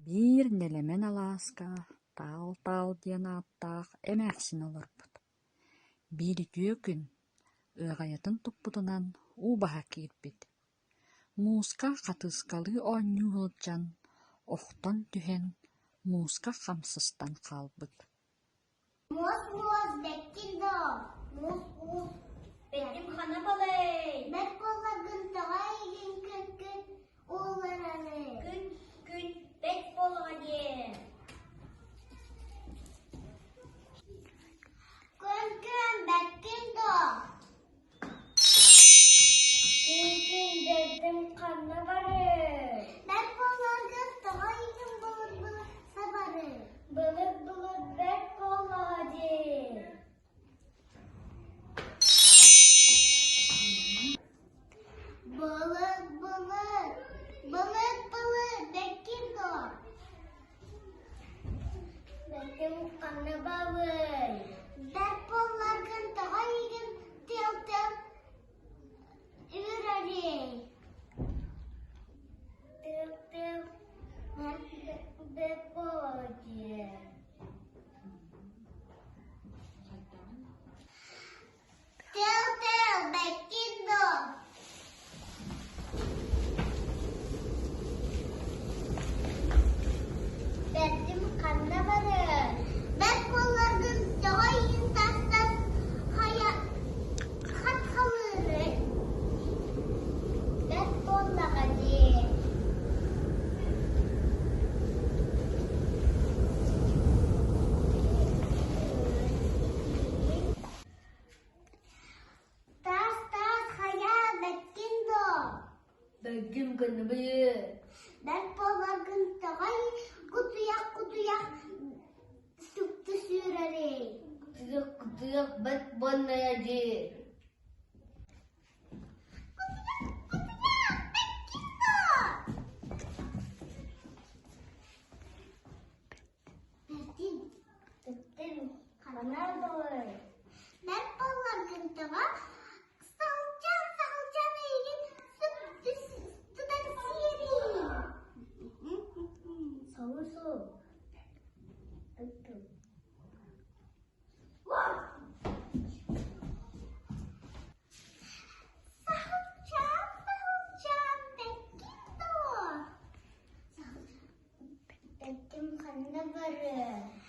Биир нэлэмэн алааска Таал-Таал диэн ааттаах эмээхсин олорбут. Биир үтүө күн ыаҕайатын туппутунан уу баһа киирбит. Мууска хатыыскалыы оонньуу сылдьан, охтон түһэн, мууска хам сыстан хаалбыт. Муос-муос бэккин доо, муус-уус бэттим хана балай Бэрт буолларгын тоҕо эйигин күн-күн уулларары Күн-күн бэрт буоллаҕа диэн Күн-күн бэккин доо Күн-күн бэрдим ханна барый Бэрт буолларгын тоҕо эйигин былыр-былыр сабарый Былыр-былыр бэрт буоллаҕа дии Былыр-былыр, былыр-былыр бэккин дуо? Бэккин ханна барый? Бэрт буолларгын тоҕо эйигин тыал-тыал үүрэрий? Тыал-тыал бэрт буолар дии. Тыал-тыал бэккин дуо? Бэрдим ханна барыай? Бэрт буолларгын тоҕо иһин тастан хайа хатхалыырый? Бэрт буоллаҕа дии. Таас-таас хайаа бэккин дуо? Бэкким кынныбыйы. Бэрт буоларгын тоҕой кутуйах-кутуйах сүктү сүүрэрий? Кутуйах-кутуйах бэрт буоллаҕа дии. Кутуйах-кутуйах бэккин дуо? Бэртин, бэттин, ханна буолуой? Бэрт буолларгын тоҕо сылдьан-сылдьан эйигин тутан сиэрий? Соҕусу. Саһылчаан, саһылчаан, бэккин дуо? Бэттим ханна барыай?